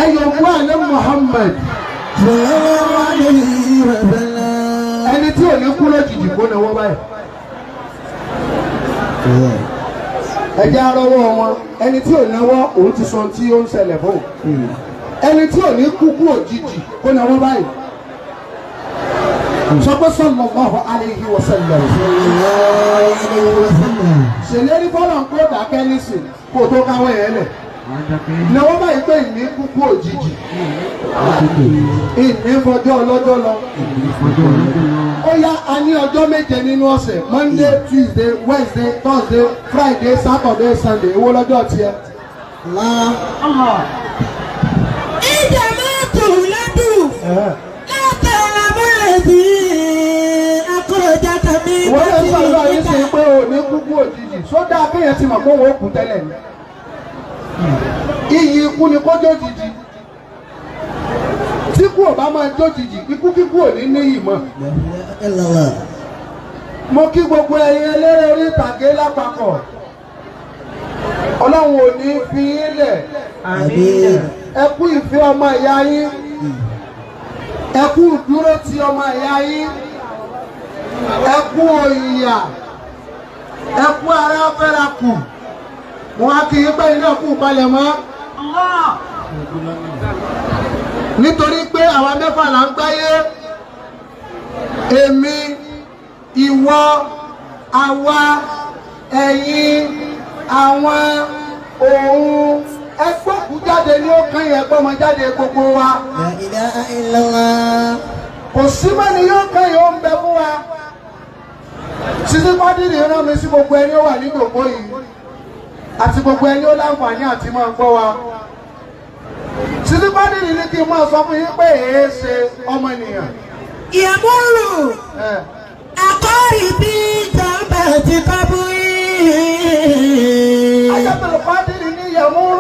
Ẹ̀yọ̀ mú àlẹ́ Muhammad. Sallallahu alayhi wa sallam. Ẹni tí ò ní kú lójijì kó náwó báyìí. Ẹ jẹ́ arọ́wọ́ wọn. Ẹni tí ò náwó, òun ti sọ tí ó ń ṣẹlẹ̀ fún un. Ẹni tí ò ní kú kú òjijì kó náwó báyìí. Sọ pé sallallahu alayhi wa sallam. Sallallahu alayhi wa sallam. Ṣèlérí fọlọ́n kó dákẹ́ nísìn kó tó káwọ́ yẹn lẹ̀. Náwó báyìí pé ìní kú kú òjijì. Ìní fọjọ́ ọlọ́jọ́ lọ. Ó yá, a ní ọjọ́ 7 nínú ọ̀sẹ̀: Monday, Tuesday, Wednesday, Thursday, Friday, Saturday, Sunday. Èwo lọ́jọ́ tiẹ̀? Allah. إذا تولد لا تعلم الذي أخرجك من Ìwọ náà ń sọ̀rọ̀ yìí sí بطنك pé o ní kúkú òjijì. Sódà kéèyàn ti mọ̀ pé òun ó kú tẹ́lẹ̀ ni. Iyì ikú ni kó jójijì. Tí kú ò bá máa jójijì, ikú kíkú ò ní níyì mọ́. La ilaha illallah. Mo kí gbogbo ẹ̀yin eléré orí ìtàgé lápapọ̀. Ọlọ́run ò ní fi yín lẹ̀. Àmín. Ẹ kú ìfẹ́ ọmọ ìyá yín. Ẹ kú ìdúró ti ọmọ ìyá yín. Ẹ kú òyìyà. Ẹ kú ara fẹ́ra kù. Mo wá kí yín pé iná kú palẹ̀ mọ́. Nítorí pé àwa mẹ́fà là ń gbáyé. Èmi, ìwọ, àwa, ẹ̀yin, àwọn, òun. Ẹgbọ́kú jáde ní ó kàn yẹn gbọ́mọ jáde gbogbo wa. La ilaha illallah. Kò sí mọ́ni yóò kàn yóò ń bẹ fún wa. Sisi Kọ́dírì rán mi sí gbogbo ẹni ó wà ní gbogbo yìí àti gbogbo ẹni ó láǹfààní àti máa gbọ́ wa. Sisi Kọ́dírì ní kí n máa sọ fún yín pé èé ṣe ọmọnìyàn. يمر Ẹ̀. أقاربي جنبة قبري. Ajatul Kọ́dírì ní يمر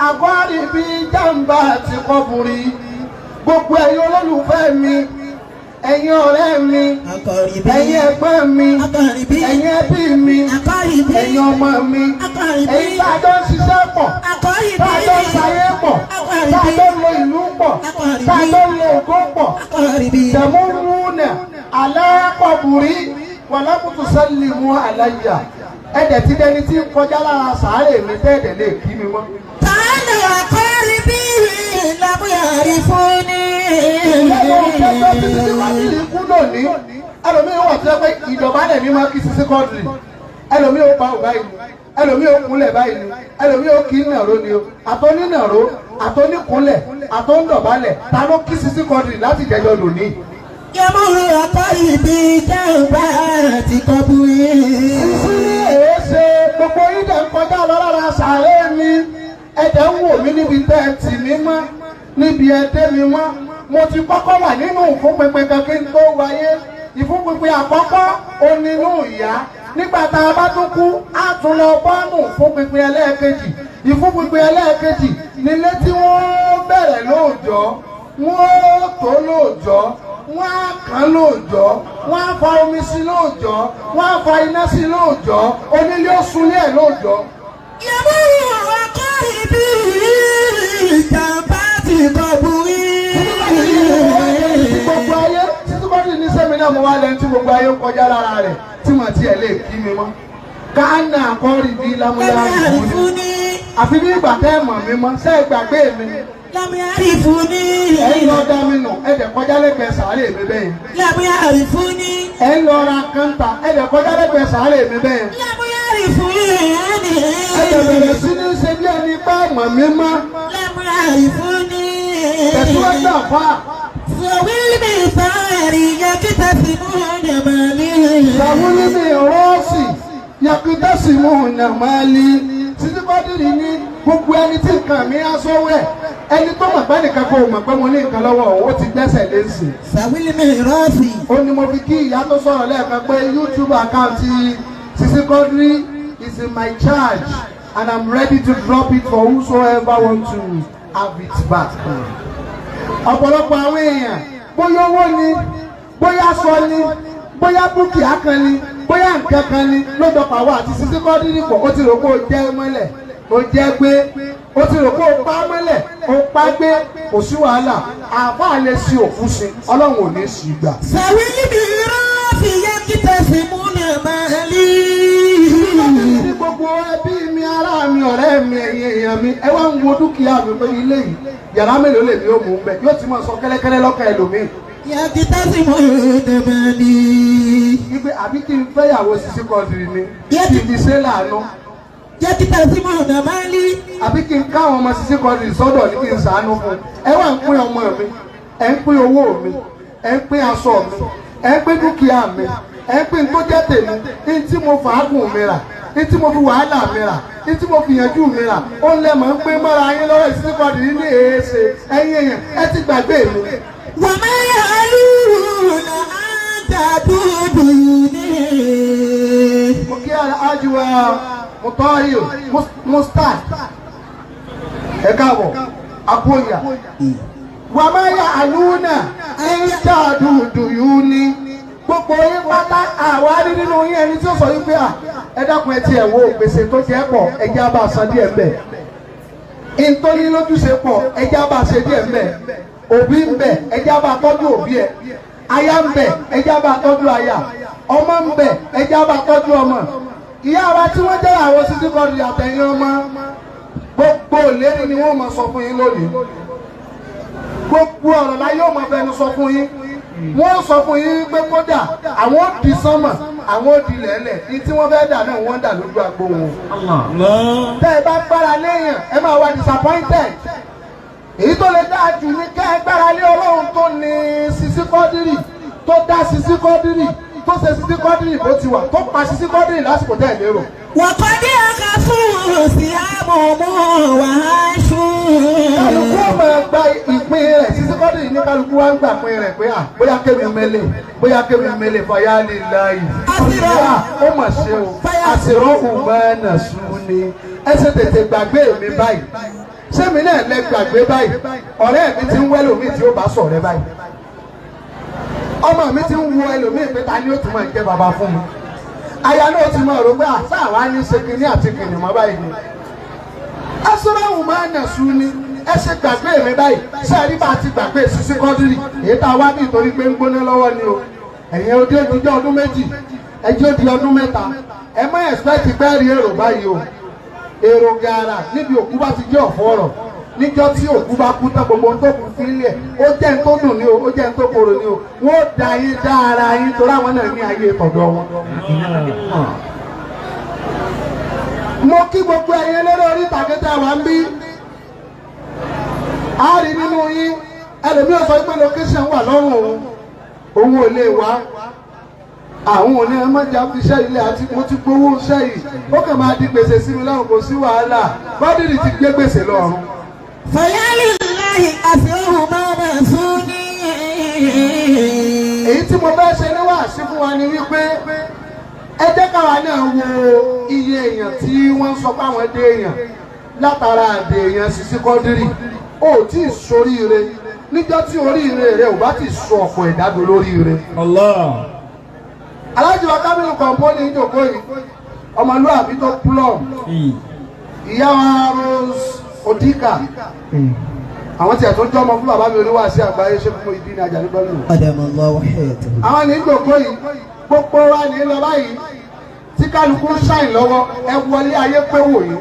أقاربي جنبات قبري. Gbogbo ẹ̀yin olólùfẹ́ mi, ẹ̀yin ọ̀rẹ́ mi, أقاربي. ẹ̀yin ẹ̀gbọ́n mi, أقاربي. ẹ̀yin ẹbí mi, أقاربي. ẹ̀yin ọmọ mi, أقاربي. ẹ̀yin tá a jọ ń ṣiṣẹ́ pọ̀, أقاربي. tá a jọ ń ṣayé pọ̀, tá a jọ ń lo ìlú pọ̀, tá a jọ ń lo ògo pọ̀. أقاربي. تمرون على قبري ولم تسلموا علي. Ẹ̀dẹ̀ tí dẹni tí ń kọjá lára sàárè mi tẹ́ẹ̀dẹ̀ lè kí mi mọ́. تعالوا أقاربي لم يعرفوني. Lẹ́nu kẹjọ tí Sisi Kọ́dírì kú lónìí, ẹlòmíín wà tí wọ́n pé ìdọ̀bálẹ̀ ní máa kí Sisi Kọ́dírì. Ẹlòmíín ó pa ò báyìí ni, ẹlòmíín ó kúnlẹ̀ báyìí ni, ẹlòmíín ó kí nàró ni o. Àtọ́nínàró, àtọ́níkúnlẹ̀, àtọ́ndọ̀bálẹ̀, ta ló kí Sisi Kọ́dírì láti jẹjọ lónìí? يمر أقاربي جنبات قبري. Sisi ní èé ṣe gbogbo yín dẹ̀ ń kọjá lọ lára sàárè mi. Ẹ̀dẹ̀ ń wò mí níbi tẹ́ ẹ tì mí mọ́, níbi ẹ dé mi mọ́. Mo ti kọ́kọ́ wà nínú ìfúnpinpin kan kí n tó wáyé. Ìfúnpinpin àkọ́kọ́ onínú ìyá. Nígbà tá a bá tún kú, á tún lọ bọ́ọ̀nù ìfúnpinpin ẹlẹ́ẹ̀kejì. Ìfúnpinpin ẹlẹ́ẹ̀kejì nílé tí wọ́n bẹ̀rẹ̀ lóòjọ́, wọ́n tó lóòjọ́, wọ́n á kàn lóòjọ́, wọ́n á fa omi sí lóòjọ́, wọ́n á fa iná sí lóòjọ́, onílé ó sunlé ẹ̀ lóòjọ́. يمر أقاربي جنبات قبري. Tí gbogbo ayé títí bá ní sẹ́mi náà, mo wá lẹ́nu tí gbogbo ayé ń kọjá lára rẹ̀ tí mo tiẹ̀ lè kí mi mọ́. كأن أقاربي لم لم يعرفوني. يعرفوني. Àfi bí ìgbà tẹ́ ẹ̀ mọ̀ mi mọ́, ṣé ẹ gbàgbé mi? لم يعرفوني. Ẹ̀ ń lọ dá mi nù, ẹ̀ dẹ̀ kọjá lẹ́gbẹ̀ẹ́ sàárè mi bẹ́ẹ̀. لم يعرفوني. Ẹ̀ ń lọ ra kọ́ńtà, ẹ̀ dẹ̀ kọjá lẹ́gbẹ̀ẹ́ sàárè mi bẹ́ẹ̀. لم يعرفوني. Ẹ̀ dẹ̀ bẹ̀rẹ̀ sí ní ṣe bí ẹni pé mọ̀ mi mọ́. لم يعرفوني. Tẹ̀síwájú àfà. ذوي الميثار يكتسبون مالي. ذوو الميراث يقتسمون مالي. Títí Bádìrì ní gbogbo ẹni tí nǹkan mi á sọ́wọ́ ẹ̀, ẹni tó mọ̀ pé nìkan kò mọ̀ pé mo ní nǹkan lọ́wọ́ òun, ó ti gbẹ́sẹ̀ lé sí i. ذوي الميراث. Ó ní mo fi kí ìyá tó sọ̀rọ̀ lẹ́ẹ̀kan pé YouTube account Sisi Quadri is in my charge and I'm ready to drop it for whosoever want to have it back. Ọ̀pọ̀lọpọ̀ àwọn èèyàn, bóyá owó ni, bóyá aṣọ ni, bóyá dúkìá kan ni, bóyá nǹkan kan ni ló dọ̀pọ̀ àwọn àti Sisi Quadri pọ̀. Ó ti rò pé ó jẹ́ mọ́lẹ̀, ó jẹ́ gbé, ó O ti rò pé o pa á mọ́lẹ̀, o pa á gbé, kò sí wàhálà. Àáfàá lè ṣe òkú sí, Ọlọ́run ò ní sì gbà. ذوي الميراث يقتسمون مالي. Ní gbogbo ẹbí mi, ará mi, ọ̀rẹ́ mi, ẹ̀yin èèyàn mi, ẹ wá ń wo dúkìá mi pé ilé yìí, yàrá mélòó lèmi ó mú un bẹ, yóò ti máa sọ kẹ́lẹ́kẹ́lẹ́ lọ́kàn ẹlòmíì. يقتسمون مالي. Wípé àbí kí n fẹ́yàwó Sisi Quadri ni, kí n fi ṣe láàánú. يقتسمون مالي. Àbí kí n káwọn ọmọ Sisi Quadri sọ́dọ̀ ní kí n ṣàánú fún un. Ẹ wá ń pín ọmọ mi, ẹ ń pín owó mi, ẹ ń pín aṣọ mi, ẹ ń pín dúkìá mi, ẹ ń pín tó jẹ́ tèmi, ní tí mo fàágùn mi rà, ní tí mo fi wàhálà mi rà, ní tí mo fi yanjú mi rà, ó ń lẹ́mọ̀ ń pín mọ́ra yín lọ́wọ́. Sisi Quadri ní èéṣe, ẹ̀yin èèyàn, ẹ ti gbàgbé mi. وما يعلون أن تعبدوني. Mo kí ajiwa mutahir mustad, ẹ káàbọ̀ akóyà. Wà má yà àlùnà ń dàdúdù yìí ní gbogbo yín pátá, àwárí nínú yín ẹni tí ó sọ yín pé à, ẹ dákun, ẹ tiẹ̀ wo gbèsè tó jẹ́ pọ̀, ẹ jẹ́ á bá a san díẹ̀ mbẹ̀. Ntọ́ni lójúṣe pọ̀, ẹ jẹ́ á bá a ṣe díẹ̀ mbẹ̀. Òbí ń bẹ, ẹ jẹ́ á bá a tọ́jú òbí ẹ̀. Aya ń bẹ, ẹ jẹ́ á bá a tọ́jú aya. Ọmọ ń bẹ, ẹ jẹ́ á bá a tọ́jú ọmọ. Ìyá wa tí wọ́n jẹ́ àwọn Sisi Quadri àtẹ̀yìn ọmọ, gbogbo ìlérí ni wọ́n máa sọ fún yín lónìí. Gbogbo ọ̀rọ̀ láyé ó máa fẹnu sọ fún yín. Wọ́n sọ fún yín pé kódà àwọn ó di sánmà, àwọn ó di lẹ́lẹ̀ ní tí wọ́n fẹ́ dà náà, wọ́n dà lójú agbo wọn. Tẹ́ ẹ bá gbára léèyàn, ẹ máa wá disappointed. Èyí tó lè dáa jù ní kẹ́ ẹ gbára lé Ọlọ́run tó ní Sisi Quadri, tó dá Sisi Quadri, tó ṣe Sisi Quadri bó ti wà, tó pa Sisi Quadri lásìkò tẹ́ ẹ lérò. وقد أخفوا سهامهم وهاشوا. Kálukú ó máa gba ìpín rẹ̀. Sisi Quadri ní kálukú wá ń gbà pín rẹ̀ pé à, bóyá kémi mele, bóyá kémi mele, fàyà lè láàyè. Ó mà ṣe o, àṣìrọ́ òmùmánà sùn ni. Ẹ ṣe tètè gbàgbé mi báyìí, sẹ́mi náà lẹ gbàgbé báyìí. Ọ̀rẹ́ mi ti ń wẹ́ lómi tí ó bá sọ̀rẹ́ báyìí. Ọmọ mi ti ń wo ẹlòmíì pé ta ni ó tún máa jẹ́ bàbá fún mi. Aya náà ti máa rò pé àṣà wa ní ṣe kínní àti kìnìún mọ́ báyìí ni. Asọ́ráhùn máa nà sùn ni. Ẹ ṣe gbàgbé mi báyìí. Ṣé ẹ rí bá a ti gbàgbé Sisi Quadri, èyí tá a wá bí ìtorí pé ń gbóná lọ́wọ́ ni o. Ẹ̀yin òde òdìjọ́ ọdún 2, ẹjẹ́ ó di ọdún 3. Ẹ má expect pé rí èrò báyìí o. Èrò gàrà níbi òkú bá ti jẹ́ ọ̀fọ̀ ọ̀rọ̀. Níjọ́ tí òkú bá kú tán, gbogbo tó kù sílẹ̀, ó jẹ́ ń tó dùn ní o, ó jẹ́ ń tó korò ní o, wọ́n da yín dá ara yín, torí àwọn náà ní ayé tọ̀dọ̀ wọn. Mo kí gbogbo ẹ̀yin eléré orí ìtàgé tẹ́ wà ń bí. A rí nínú yín ẹlòmíì sọ pé location wà lọ́rùn òun, òun ò lè wá. Àwọn òní ẹ má jà fi iṣẹ́ ilé àti mo ti gbowó iṣẹ́ yìí, ó kàn máa di gbèsè sí mi lọ́rùn. Kò sí wàhálà, Quadri ti gbé gbèsè lọ́rùn. فيا لله أسره ما نسوني. Èyí tí mo fẹ́ ṣe ní wàásù fún wa ni wípé ẹ jẹ́ káwa náà wo iye èèyàn tí wọ́n ń sọ fáwọn dé èèyàn látara àdè èèyàn Sisi Quadri. Ó tí ì soríire níjọ́ tí oríire rẹ ò bá ti sọ ọ̀pọ̀ ẹ̀dá do lóríire. Aláàjì wa Kámílù Kọ̀ǹpó ní ìjòkó yìí, ọmọlúwàbí tó plum. Ìyá wa Rose Odika, àwọn tí a tó jọmọ fún bàbá mi oníwàásí àgbáyé, ṣé fún ìdí ní Àjàní Bello. أدام الله حياته. Àwọn ní ìjòkó yìí, gbogbo wa ní lọ báyìí tí kálukú ń ṣàìn lọ́wọ́. Ẹ wọlé ayé pé wò yín,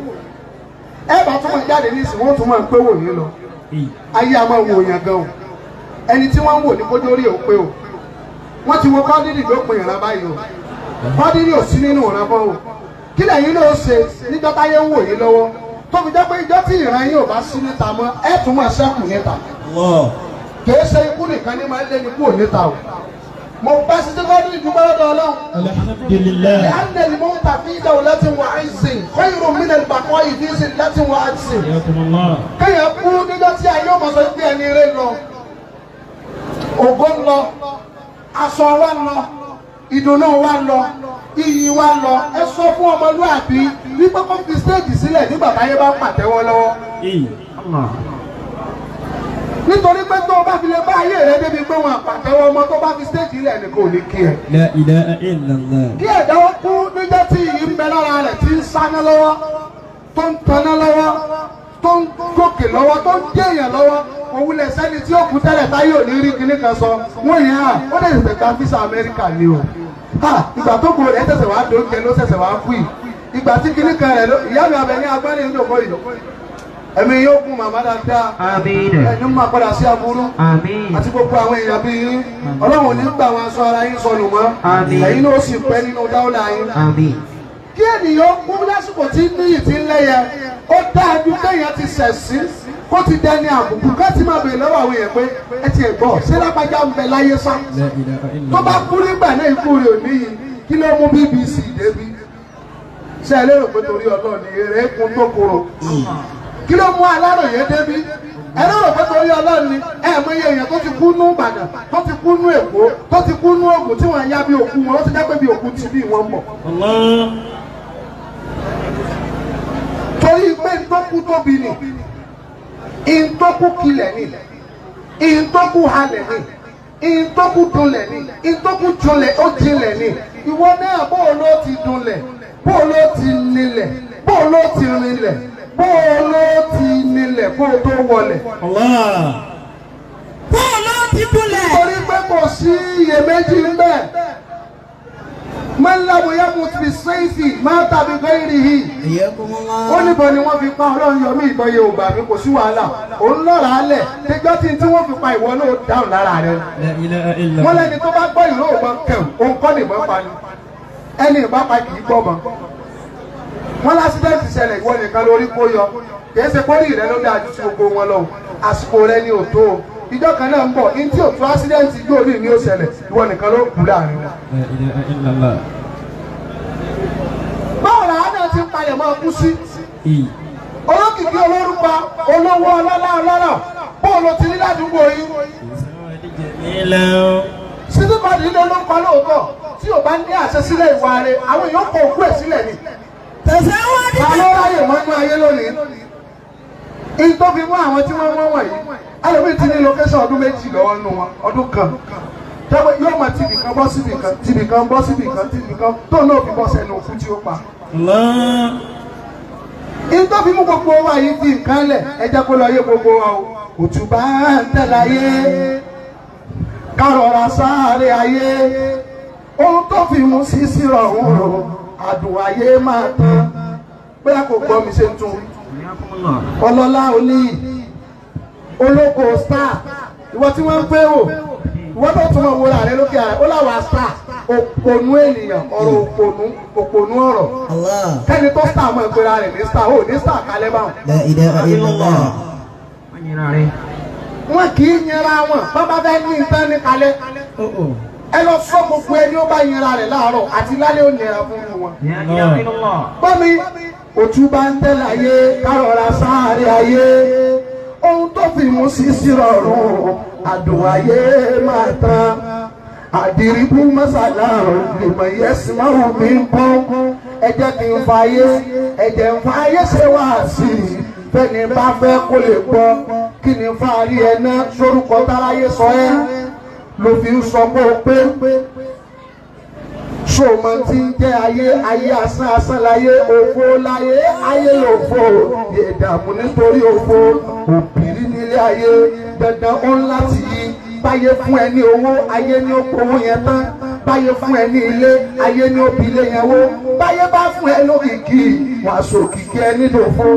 ẹ bá tún máa jáde ní ìsìn, wọ́n tún máa pé wò yín lọ. Ayé a máa wò yàn gan o. Ẹni tí wọ́n ń wò ní kójú orí ò pé o. Wọ́n ti wo Quadri lópin ìran báyìí o. Quadri ò sí nínú ìran bọ́ o. Kí lẹ́yìn ló ṣe níjọ́ táyé ń wò yín lọ́wọ́, tó fi jẹ́ pé ìjọ́ tí ìran yín ò bá sí níta mọ́, ẹ tún máa ṣẹ́kù níta? Kìí ṣe ikú nìkan ní máa ń lé ní kúrò níta o. Mo bá Sisi Quadri dúpẹ́ lọ́dọ̀ Ọlọ́run. Alhamdulillah. لأن الموت في دولة وعز خير من البقاء في ذلة وعجز. Kéèyàn kú níjọ́ tí ayé ọmọ sọ pé ẹni rẹ lọ, ògo ń lọ, aṣọ wa ń lọ, ìdùnnú wa ń lọ, iyì wa ń lọ. Ẹ sọ fún ọmọlúàbí wípé kó fi stage sílẹ̀ nígbà táyé bá ń pàtẹ́wọ́ lọ́wọ́, nítorí pé tó o bá fi lè bá ayé rẹ débi pé wọn àpàtẹ́wọ́ ọmọ, tó bá fi stage ilẹ̀ nìkan ò ní kí ẹ. La ilaha illallah. Kí ẹ̀dá ó kú níjọ́ tí iyì ń bẹ lára rẹ̀, tí ń sáná lọ́wọ́, tó ń taná lọ́wọ́, tó ń lọ́wọ́ tó ń dé èèyàn lọ́wọ́ òwúlẹ̀ sẹ́ni tí ó kú tẹ́lẹ̀ táyé ò ní rí kinní kan sọ wọ́n yẹn à ó lè ṣẹ̀ṣẹ̀ gba físà Amẹ́ríkà ni o ha ìgbà tó kù rẹ̀ ṣẹ̀ṣẹ̀ wá dóúnjẹ ló ṣẹ̀ṣẹ̀ wá kú yìí ìgbà tí kinní kan rẹ̀ ló ìyá mi abẹ ní agbárí ń dòkó yìí ẹ̀mí yóò kún màmá dáadáa Àmín. ẹ̀yin máa padà sí aburú Àmín. àti gbogbo àwọn èèyàn bíi yín Ọlọ́run ò ní gbà wọn aṣọ ara yín sọnù mọ́ Àmín. ẹ̀yin ló sì pẹ́ nínú dáwọ́lá yín Àmín. kí ènìyàn kú lásìkò tí níyì ti ń lẹ́yẹ ó dáa ju kéèyàn ti sẹ̀ sí kó ti dẹni àbùkù ká ti máa bèèrè lọ́wọ́ àwọn èèyàn pé ẹ ti gbọ́ ṣé lágbájá ń bẹ láyé sá La ilaha illallah. tó bá kú nígbà náà ikú rẹ̀ ò níyì kí ló mú BBC débi ṣé ẹ lérò pé torí Ọlọ́run ni eré kún tó korò kí ló mú Aláròyé débi ẹ lérò pé torí Ọlọ́run ni ẹ mọ iye èèyàn tó ti kú nú Ìbàdàn tó ti kú nú Èkó tó ti kú nú Ògùn tí wọ́n yá bí òkú wọn ó ti jẹ́ pé bí òkú ti bí wọ́n ń bọ̀. Allah. Torí pé ntọ́kú tóbi ni ntọ́kú kilẹ̀ ni ntọ́kú halẹ̀ ni ntọ́kú dunlẹ̀ ni ntọ́kú junlẹ̀ ó jinlẹ̀ ni ìwọ náà bó o ló ti dunlẹ̀ bó o ló ti nílẹ̀ bó o ló ti rinlẹ̀ bó o ló ti nílẹ̀ kó o tó wọlẹ̀. Allah. Bó ló ti dúnlẹ̀. Torí pé kò sí iyèméjì ń bẹ man lam yamut bi sayfi mata bi ghayrihi. Hayyakumullah. Ó níbọn ni wọ́n fi pa Ọlọ́run yọ mí ìbọn yẹn ò bà mí kò sí wàhálà òun lọ́ra alẹ̀ tẹjọ́ tí tí wọ́n fi pa ìwọ náà dáhùn lára rẹ. La ilaha illallah. Wọ́n lẹ́ni tó bá gbọ́ ìró ìbọn kẹ̀wù òun kọ́ nìbọn pa ni ẹni ìbá pa kì í gbọ́ mọ́. Wọ́n lásìdẹ́ǹtì ṣẹlẹ̀ ìwọ nìkan lórí kó yọ kìí ṣe kórìí rẹ ló dáa ju ti gbogbo wọn lọ àsìkò rẹ ni ò tó o ìjọ kan náà ń bọ̀ ní tí ò tó ásídẹ́ǹtì yóò rí ní ó ṣẹlẹ̀ ìwọ nìkan ló kú láàrin wọn. La ilaha illallah. Báwo làwọn náà ti ń palẹ̀ mọ́ kú sí? Olókìkí olórúkọ olówó ọlọ́lá ọlọ́rọ̀ bóòlù ti ní ládùúgbò yín sísúkọ̀dì ní olórúkọ lóòótọ́ tí ò bá ní àṣẹ sílẹ̀ ìwà rẹ̀ àwọn èèyàn kọ òkú ẹ̀ sílẹ̀ ni. Tẹ̀síwájú. Ta ló ráyè mọ́nú ayé lónìí? In tó fi mú àwọn tí wọ́n wọ́n wọ̀nyí ẹlòmíì ti ní location ọdún 2 lọ́wọ́ nù wọn ọdún kan tẹ́wọ́ yóò máa tibì kan bọ́ síbì kan tibì kan bọ́ síbì kan tibì kan tó náà fi bọ́ sẹ́nu òkú tí ó pa. Allah. In tó fi mú gbogbo wa yìí fi nǹkan lẹ̀ ẹ jẹ́ kó lọ yé gbogbo wa o òtúbà ń tẹ̀lé ayé kárọ̀rà sáré ayé ohun tó fi mú sísí rọrùn rò àdùn ayé máa tán bóyá kò gbọ́ mi ṣe ń tún ọlọ́lá oníyì olóko star ìwọ tí wọ́n ń pé o ìwọ tó tún mọ̀ wúra rẹ lókè ààrẹ ó láwa star òpònú ènìyàn ọ̀rọ̀ òpònú òpònú ọ̀rọ̀ Allah. kẹ́ni tó star mọ̀ ìpera rẹ̀ ní star ó ní star kalẹ̀ báwọn. La ilaha illallah. Wọn kì í yẹra wọn bábá fẹ́ ní nǹkan ní kalẹ̀ ẹ lọ sọ gbogbo ẹni ó bá yẹra rẹ̀ láàárọ̀ àti lálẹ́ ó nira fún wọn. Gbọ́mi òtúbà ń tẹ́lẹ̀ ayé kárọ̀ra sáré ayé ohun tó fi mú sísí rọrùn àdùn ayé máa tán àdìríbú mọ́sálà lèmọ̀ yẹ́sì márùn mi ń pọ́n ẹ jẹ́ kí n fa ayé ẹ jẹ́ n fa ayé ṣe wá sí i fẹ́ni bá fẹ́ kó lè gbọ́ kí ni fáàrí ẹ náà sórúkọ táráyé sọ ẹ́ ló fi ń sọ pé ó pé sọmọ tí ń jẹ́ ayé ayé asán asán láyé òfo láyé ayé lòfo ìdààmú nítorí òfo òbírí nílé ayé dandan ó ń láti yí báyé fún ẹ ní owó ayé ní ó powó yẹn tán báyé fún ẹ ní ilé ayé ní ó bi ilé yẹn wó báyé bá fún ẹ lókìkí wàá sọ òkìkí ẹ nídòfo.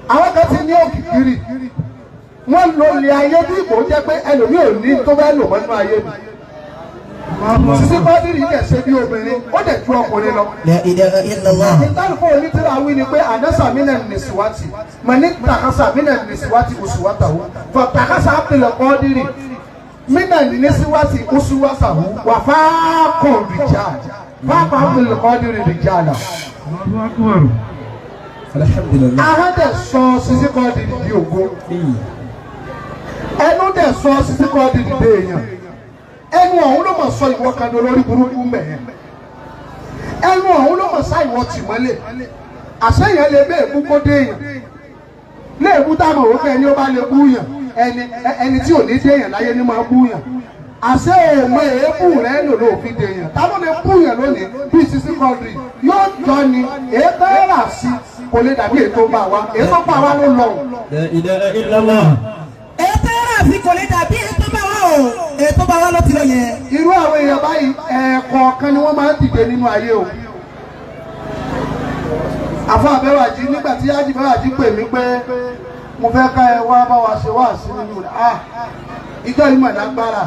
Àwọn kan ti ní òkìkí rí wọ́n lo ilé ayé bí ìbò jẹ́ pé ẹlòmíì ò ní tó bẹ́ẹ̀ lò mọ́nú ayé mi. Sisi Kọ́dírì dẹ̀ ṣe bí obìnrin ó dẹ̀ ju ọkùnrin lọ. La ilaha illallah. Ìtàlùfọ́ onítìrà wí ni pé àdásà mí náà nìsíwátì mọ̀ ní tàkásà mí náà nìsíwátì òṣùwátàwó fọ tàkásà Abdul Kọ́dírì mí náà nìsíwátì òṣùwátàwó wà fáàkùn rìjà fáàkùn Abdul Kọ́dírì rìjà là. Alhamdulillah. Ahọ́n dẹ̀ sọ Sisi Kọ́dírì di ògo ẹnu dẹ̀ sọ Sisi Kọ́dírì di èèyàn ẹnu ọ̀hún ló mọ̀ sọ ìwọ kan lórí burúkú mẹ́yẹn ẹnu ọ̀hún ló mọ̀ sá ìwọ tì mọ́lẹ̀ àṣeyàn lè bẹ́ẹ̀ kú kó dé èèyàn léèbú táwọn òun fẹ́ ẹni ó bá lè bú yàn ẹni ẹni tí ò ní dé èèyàn láyé ní máa bú yàn àṣé òun èébú rẹ lò ló fi dé èèyàn táwọn lè bú yàn lónìí bí Sisi Kọ́dírì yóò jọ ni èébẹ́ rà sí Kò lè dàbí èyí tó bá wa. Èyí tó bá wa ló lọ. La ilaha illallah. Ètò rà sí kò lè dàbí ètò bá wa o. Ètò bá wa ló ti lọ yẹn. Irú àwọn èèyàn báyìí, ẹ̀ẹ̀kọ̀ọ̀kan ni wọ́n máa ń dìde nínú ayé o. Àfọ àbẹ́wàjì, nígbà tí ájì bẹ́wàjì pè mí pé mo fẹ́ ká ẹ wá bá wa ṣe wá sí nínú rẹ̀, ah, ìjọ yìí mọ̀ lágbára,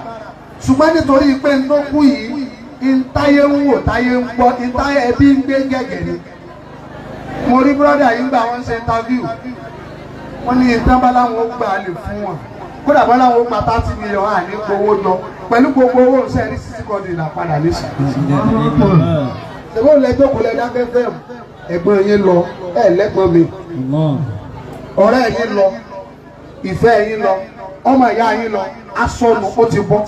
ṣùgbọ́n nítorí pé n tó kú yìí, n táyé ń wò, táyé ń gbọ́, n táyé ẹbí ń gbé gẹ̀gẹ̀ ni. Mo rí brother yìí gbà wọ́n ṣe interview, wọ́n ní ìtàn bá láwọn ó gbà lè fún wọn, kódà bá láwọn ó gba 30 million, àní gbowó jọ pẹ̀lú gbogbo owó ṣe rí Sisi Quadri là padà nísìnyí. La ilaha illallah. Ṣèbó lẹ́jọ́ kò lẹ́ dákẹ́ fẹ́ ẹ̀gbọ́n yín lọ, ẹ̀ lẹ́gbọ́n mi, Allah. ọ̀rẹ́ yín lọ, ìfẹ́ yín lọ, ọmọ ìyá yín lọ, asọnù, ó ti bọ́.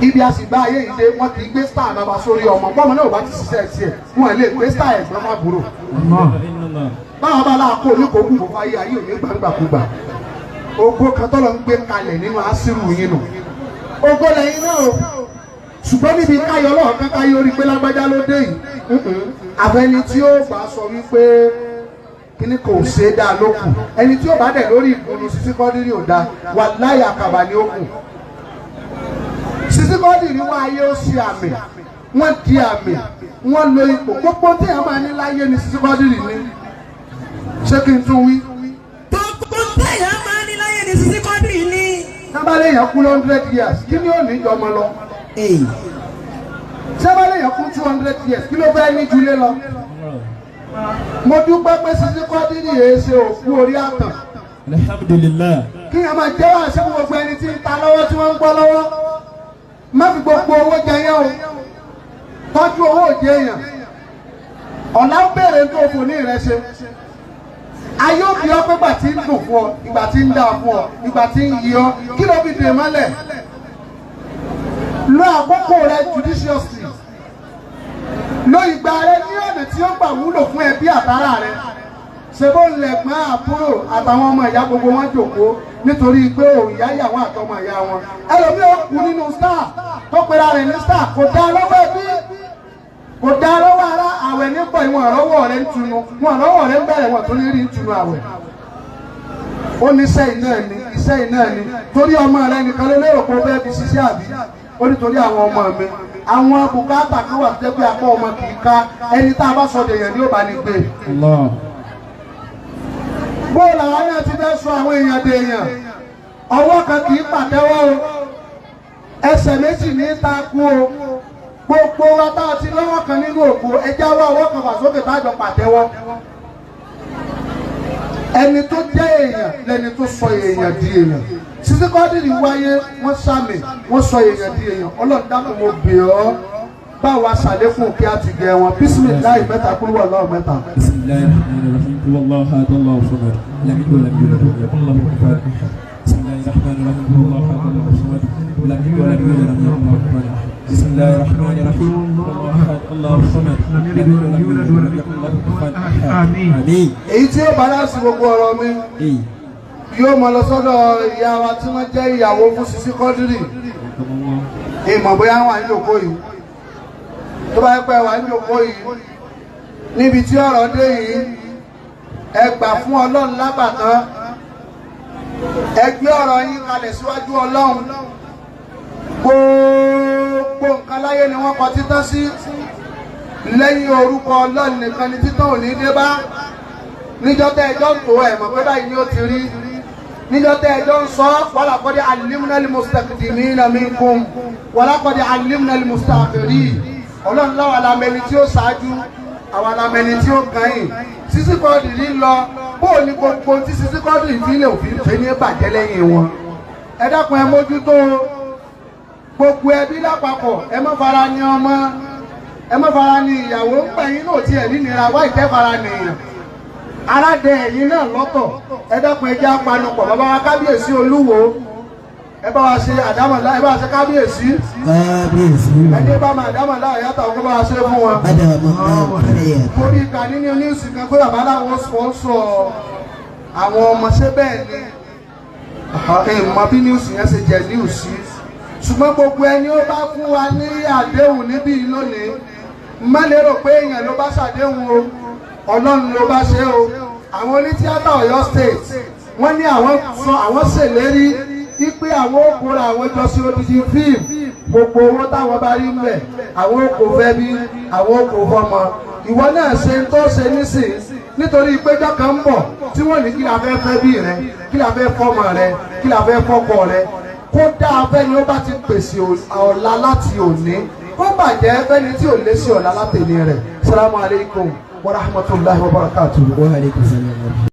Ibi a sì gbá ayé yìí dé, wọn kì í gbé star bàbá sórí ọmọ. Bọ́mọ náà ò bá ti ṣiṣẹ́ tiẹ̀, wọn lè gbé star ẹ̀gbọ́n má búrò. La ilaha illallah. Báwọn bá láàkó oníkókù kò fáyé ayé òní gbàngbàkúgbà. Ògo kan tọ́lọ̀ ń gbé kalẹ̀ nínú àṣírù yín nù. Ògo lẹ́yìn náà o, ṣùgbọ́n níbi káyọ̀ lọ́ọ̀kan káyọ̀ orí pé lágbájá ló dé yìí, àfẹni tí ó bá sọ wípé kíní kò ṣe é dáa ló kù. Ẹni tí ó bá dẹ̀ lórí ìkùnú Sisi Quadri ò dáa, wà láyà àkàbà ni ó kù. Sisi Quadri wá ayé, ó ṣe àmì, wọ́n di àmì, wọ́n lo ipò gbogbo tí a máa ní láyé ni Sisi Quadri ní. Ṣé kí n tún wí? Gbogbo téèyàn máa ní láyé ní Sisi Quadri ní. Sábàlẹ̀ yẹn kú 100 years, kí ni ó ní jọmọ lọ? Sábàlẹ̀ yẹn kú 200 years, kí ló fẹ́ ní julé lọ? Mo dúpẹ́ pé Sisi Quadri yìí ṣe òkú orí àtàn. Alhamdulillah. Kí a máa jẹ́ wá sí gbogbo ẹni tí ń ta lọ́wọ́, tí wọ́n ń gbọ́ lọ́wọ́. Má fi gbogbo owó jẹ yẹn o. Tọ́jú owó òjì èèyàn. Ọ̀la ń béèrè tó fò ní ìrẹsẹ̀. Ayé òbí ọ pé ìgbà tí ń dùn fún ọ, ìgbà tí ń dà fún ọ, ìgbà tí ń yí ọ, kí ló fi dè mọ́lẹ̀? Lo àkókò rẹ judiciously. Lo ìgbà rẹ ní ọ̀nà tí ó gbà wúlò fún ẹbí àtàrà rẹ. Ṣe bó ń lẹ̀gbọ́n, àbúrò àtàwọn ọmọ ìyá gbogbo wọn jòkó nítorí pé òun ìyá ìyàwó àtọmọ ìyá wọn. Ẹlòmíì ó kú nínú star tó pera rẹ̀ ní star, kò dá lọ́wọ́ ẹbí, kò dá lọ́wọ́ ara. Àwẹ̀ nípò ìwọ̀n àrọ́wọ́ rẹ̀ ń tunu wọn, àrọ́wọ́ rẹ̀ ń bẹ̀rẹ̀ wọn tó ní rí ń tunu àwẹ̀. Ó ní iṣẹ́ iná ni, iṣẹ́ iná ni. Torí ọmọ rẹ nìkan ló lérò pé ó fẹ́ fi ṣiṣẹ́ àbí? Ó ní torí àwọn ọmọ mi. Àwọn bùkátà kan wà tó jẹ́ pé apá ọmọ kì í ká. Ẹni tá a bá sọ dèèyàn ni ó bá ní gbé. Allah. Bóòlù àwọn náà ti fẹ́ sọ àwọn èèyàn dèèyàn? Ọwọ́ kan kì í pàtẹ́wọ́ o, ẹsẹ̀ méjì ní takú o. Gbogbo wa tá a ti lọ́wọ́ kan nínú ògo, ẹjẹ́ wá ọwọ́ kan fà sókè tá a jọ pàtẹ́wọ́. Ẹni tó jẹ́ èèyàn lẹni tó sọ èèyàn di èèyàn. Sisi Quadri wáyé, wọ́n sàmì, wọ́n sọ èèyàn di èèyàn. Ọlọ́run dákun, mo bẹ̀ ọ́, bá wa ṣàlékún kí a ti gẹ̀ wọn. Bísímìláì mẹ́ta, kúrú wà lọ́wọ́ mẹ́ta. بسم الله الرحمن الرحيم. قل الله احد، الله الصمد، لم يلد ولم يولد ولم يكن له كفوا احد. بسم الله الرحمن الرحيم. قل الله احد، الله الصمد، لم يلد ولم يولد ولم يكن له كفوا احد. بسم الله الرحمن الرحيم. قل الله احد، الله الصمد، لم يلد ولم يولد ولم يكن له كفوا احد. آمين. آمين. Èyí tí ó bá láti gbogbo ọ̀rọ̀ mi yóò mọ lọ sọ́dọ̀ ìyá wa tí wọ́n jẹ́ ìyàwó fún Sisi Quadri. Ìmọ̀ bóyá wà ní òkó yìí. Tó bá yẹ pé wà ní òkó yìí, níbi tí ọ̀rọ̀ dé yìí, ẹ gbà fún Ọlọ́run lágbàtán. Ẹ gbé ọ̀rọ̀ yín kalẹ̀ síwájú Ọlọ́run. Gbogbo nǹkan láyé ni wọ́n kọ títán sí, lẹ́yìn orúkọ Ọlọ́run nìkan ni títán ò ní dé bá. Níjọ́ tẹ́ ẹjọ́ ń tó ẹ̀ mọ̀ pé báyìí ni ó ti rí, níjọ́ tẹ́ ẹjọ́ ń sọ, walaqad alimna al-mustaqdimina minkum walaqad alimna al-mustakhirin. Ọlọ́run láwa la mẹni tí ó ṣáájú, àwa la mẹni tí ó kàn. Sisi Quadri lọ, bóò ní gbogbo tí Sisi Quadri ìfilẹ̀ òfin ṣe ní bàjẹ́ lẹ́yìn wọn. Ẹ dákun, ẹ mójútó gbogbo ẹbí lápapọ̀. Ẹ má fara ní ọmọ, ẹ má fara ní ìyàwó. Ń pẹ̀yìn náà tiẹ̀ nínira wá ìtẹ́ fara nìyàn aládẹ ẹ̀yìn náà lọ́tọ̀. Ẹ dákun, ẹ jẹ́ apanupọ̀. Bàbá wa kábíyèsí Olúwo, ẹ bá wa ṣe àdámọ̀lá, ẹ bá wa ṣe kábíyèsí. Kábíyèsí. Ẹni bá máa àdámọ̀lá àyàtọ̀ kó bá wa ṣe fún wọn. Mo rí ìka nínú news kan pé bàbá láwọn sponsor àwọn ọmọ. Ṣé bẹ́ẹ̀ ni? Ìmọ̀ bí news yẹn ṣe jẹ́ news, ṣùgbọ́n gbogbo ẹni ó bá fún wa ní àdéhùn níbí lónìí. Má lérò pé èèyàn ló bá ṣàdéhùn o, Ọlọ́run ló bá ṣe o. Àwọn onítíátà Ọ̀yọ́ State, wọ́n ní àwọn sọ, àwọn ṣèlérí wípé àwọn ó kóra àwọn jọ sí odidi fíìmù. Gbogbo owó táwọn bá rí mbẹ̀, àwọn ó kó fẹ́ bí, àwọn ó kó fọmọ. Ìwọ náà ṣe ń tó ṣe nísìn, nítorí péjọ kan ń bọ̀ tí wọ́n ní kí la fẹ́ fẹ́ bí rẹ, kí la fẹ́ fọmọ rẹ, kí la fẹ́ fọkọ rẹ. Kó dáa fẹ́ni ó bá ti pèsè ọ̀la láti òní, kó bàjẹ́ fẹ́ni tí ò lé sí ọ̀la látẹ̀lé rẹ̀. Salamu alaykum wa rahmatulahi wa barakatuhu. Wa alaikum salam.